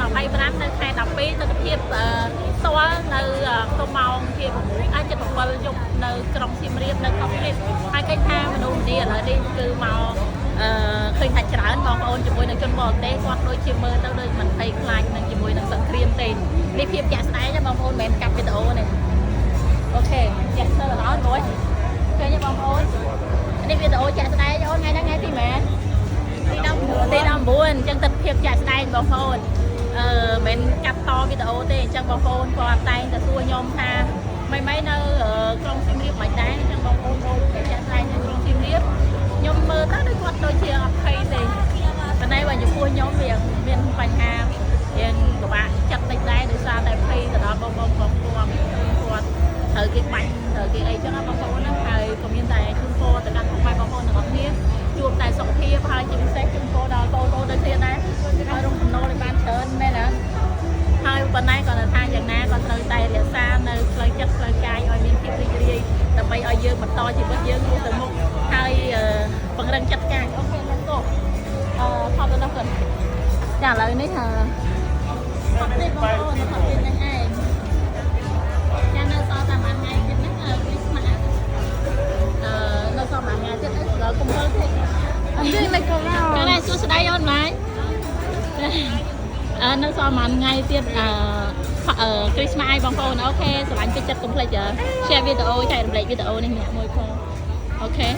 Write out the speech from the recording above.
2025នៅខែ12ទស្សនភាពអឺផ្ទាល់នៅក្នុងម៉ោងជា6អាច7យប់នៅក្រុងសៀមរាបនៅខុសគ្រីបហើយឃើញថាមនុស្សម្នាឥឡូវនេះគឺមកអឺឃើញថាច្រើនបងប្អូនជាមួយនឹងជនបរទេសគាត់ដូចជាមើលទៅដូចមិនភ័យខ្លាចនឹងជាមួយនឹងសង្គ្រាមទេនេះភាពជាក់ស្ដែងណាបងប្អូនមិនមែនកាប់វីដេអូនេះ okay ចាក់សើដល់រួចឃើញទេបងប្អូននេះវីដេអូជាក់ស្ដែងអូនថ្ងៃហ្នឹងថ្ងៃទីម៉ាន ទី19ទី19អញ្ចឹងទស្សនភាពជាក់ស្ដែងបងប្អូនអឺមិនកាត់តវីដេអូទេអញ្ចឹងបងប្អូនគាត់តែងតែសួរខ្ញុំថាមិនមិននៅក្រុងសៀមរាបមិនដែរអញ្ចឹងបងប្អូនដូចតែជាក់ស្ដែងនៅក្រុងសៀមរាបខ្ញុំមើលទៅដូចគាត់ដូចជាអត់ភ័យទេប៉ុន្តែបើចំពោះខ្ញុំវាមានបញ្ហារៀងពិបាកចិត្តតិចដែរដោយសារតែភ័យទៅដល់បងប្អូនបងប្អូនគាត់ត្រូវគេបាញ់ត្រូវគេអីចឹងណាបងប្អូនណាហើយក៏មានតែជូនពរទៅកាន់ពុកម៉ែបងប្អូនទាំងអស់គ្នា ជួបតែសុខភាពហើយជាពិសេសជូនពរដល់បងប្អូនដូចគ្នាដែរឲ្យរកចំណូលឲ្យបានច្រើនមែនទេហើយប៉ុន្តែគាត់ថាយ៉ាងណាក៏ត្រូវតែរក្សានៅផ្លូវចិត្តផ្លូវកាយឲ្យមានភាពរីករាយដើម្បីឲ្យយើងបន្តជីវិតយើងរស់ទៅមុខហើយពង្រឹងចិត្តកាយ okay, let's go. អឺថតទៅដល់គាត់ចាឥឡូវនេះអឺថតទៀតបងប្អូនថតទៀតនឹងឯងចានៅសល់តែមួយថ្ងៃទៀតហ្នឹងគ្រីស្មាស់អឺនៅសល់មួយថ្ងៃទៀតអីដល់កុំព្ទេ I'm doing like a កា round. លសួស្តីអូនម៉ែអឺនៅសល់មួយថ្ងៃទៀតអឺអឺគ្រីស្មាស់ឲ្យបងប្អូន okay ស្រឡាញ់ពេញចិត្តកុំភ្លេច share វីដេអូចែករំលែកវីដេអូនេះម្នាក់មួយផង okay.